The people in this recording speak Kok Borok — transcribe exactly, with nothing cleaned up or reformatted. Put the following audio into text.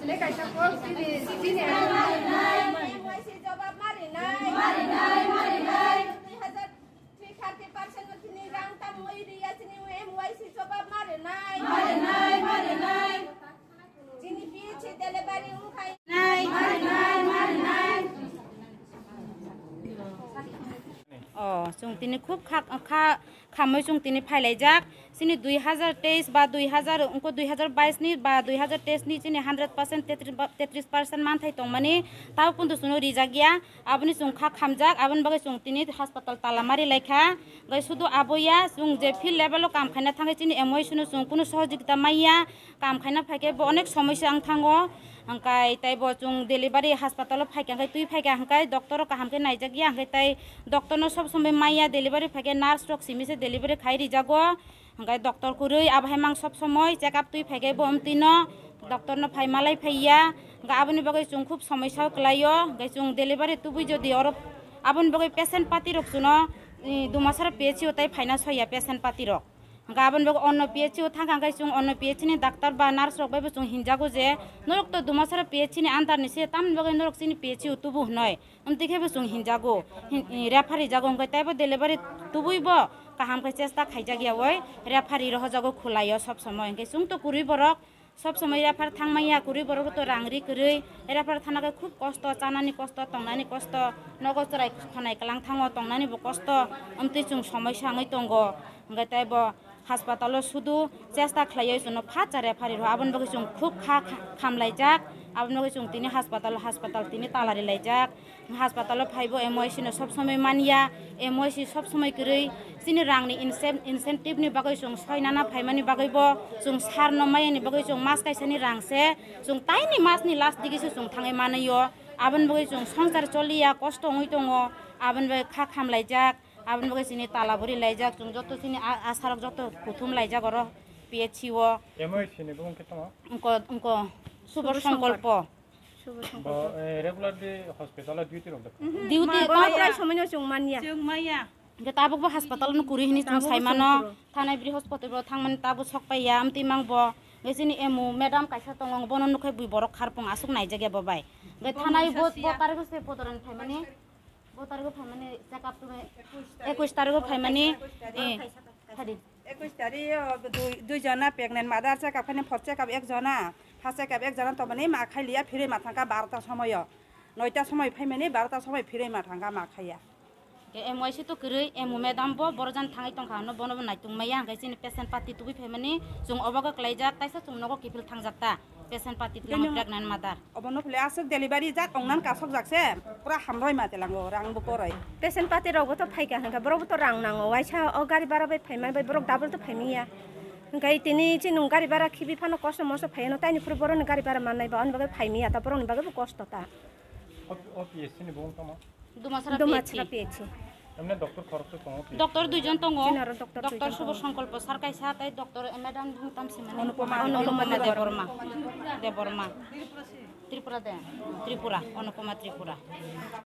Tei kaisa kok chini, chini M Y C jobab mari nai. Mari nai, mari nai. Dui hazar, three thirty percent no chini rang tangwi riya chini M Y C jobab mari nai. Mari nai, mari nai. Chini P H C delivery wngkhai nai. Mari nai, mari nai. Oh, chwng tini khub kha, kha, khamwi chwng tini phailaijak. Chini dui hazar teis ba dui hazar, wngkha dui hazar bais ni ba dui hazar teis ni chini hundred percent, tetris percent manthai tongmani, tabo kuntu chwngno rijak ya. Aboni chwng kha khamjak, aboni bagwi chwng tini hospital tala mari laikha. Gai sudu abo ya, chwng je field level o kam khaina thangwi chini M Y C no chwng kunu sohojogita manya. Kam khaina phaikhe bo onek somosya wng thango. Hwnkhe tei bo chwng delivery hospital o phaikha hwnkhe twi phaikha hwnkhe doctor o kaham khe naijak ya hwnkhe tei doctor no sob somoi manya delivery phaikhe nurse rok simi se delivery khai rijago. Hwnkhe doctor kwrwi abo hai mang sob somoi check up twi phaikhe bo omtwi no doctor no phai malai phaiya. Hwnkhe aboni bagwi chwng khub somosya o kwlaio. Hwnkhe chwng delivery tubui jodi oro aboni bagwi patient pati rok chwngno, i, Dumasara P H C o tei phaina soiya patient pati rok. Hwnkhe aboni bagwi onno P H C o thangkha hwnkhe chwng onno P H C ni doctor ba nurse rok bai bo chwng hinjago je, norok to Dumasara P H C ni under ni se, tamni bagwi norok chini P H C o tubu hwnwi. Amtwi khe bo chwng hinjago, hin-, i, refer rijago, hwnkhe teibo delivery tubui bo kaham khe chesta khaijak ya oi, refer rohojago khwlaio sob somoi. Hwnkhe chwng to kwrwi borok, sob somoi refer thangmanya, kwrwi borok to rang ri kwrwi, refer thana khe khub kosto, chanani kosto, tongnani kosto, nogo chwrai khonai kwlang thango, tongnani bo kosto, amtwi chwng somoi sangwi tongo. Hwnkhe tei bo hospital o sudu chesta khlaiwi chwngno phatsa refer rw, aboni bagwi chwng khub kha, kha, khamlaijak, aboni bagwi chwng tini hospital, hospital tini tala rilaijak. Hospital o phaibo M Y C no sob somoi manya, M Y C sob somoi kwrwi chini rangni incen-, incentive ni bagwi chwng soinana phaimani bagwi bo chwng sar no mayani bagwi chwng mas kaisa ni rang se chwng taini mas ni last digi se chwng thangwi manwi o, aboni bagwi chwng swngchar choliya kosto wngwi tongo, aboni bagwi kha khamlaijak, aboni bagwi chini tala buri laijak, chwng joto chini a-, asarok joto kuthum laijak oro P H C o. M Y C ni bumung khe tamo? Wngko, wngko, Subor Songkolpo. Bo, eh, regularly hospital o duty rok da? Duty ma, to prai somoino chwng manya. Chwng manya. Hwnkhe tabuk bo hospital no kwrwi hwnwi chwng saimano. Thanai Brihospotibaro thangmani tabuk sok paiya, amtwi mang bo. Hwnkhe chini emu madam kaisa tongo, bono nukhai bui borok kharpung aswk naijak ya bo bai. Hwnkhe thanai bo, bo tarikh se podoran phaimani. Bo tarikh phaimani check up tumi. Ekush tarikh phaimani, eh, phadi. Ekush tarikh o dui, dui jona pregnant mother check up khaina, first check up ek jona, first check up ek jona tongmani ma khai liya, phirwi ma thangkha barota somoyo. Noita somoi phaimani, barota somoi phirwi ma thangkha ma khaiya. Ke M Y C to kwrwi, emu madam bo borojan thangwi tongkha hwnwi bono bo naitung maya, hwnkhe chini patient party tubui phaimani, chwng obogo kwlaijak, taisa chwng nogo kiphil thangjak ta. Patient party twlangma pregnant mother. Obono phile aswk delivery jak ongnan kasok jak se, pura hamroi ma telango, rang bo poroi. Patient party rok bo to phaikha hwnkha, borok bo to rang nango, waisa o gari bara bai phaimani bai borok double to phaimiya. Hwnkha tini chini gari bara khibi phano kosto mosto phaiya no, taini phuru borok ni gari bara mannai ba, oni bagwi phaimiya ta, borok ni bagwi bo kosto ta. O P S C ni bo wng tongma? Dumasra Dumasra P H C. P H C. Emne doctor khoroksa tongo ki? Doctor duijon tongo. Chini aro doctor Doctor duijon Subor tongo. Songkolpo sir kaisa, tei doctor madam bung tamsimani. Onupama. Onupama Debbarma. Debbarma. Tripura de. Tripura. Onupama Tripura.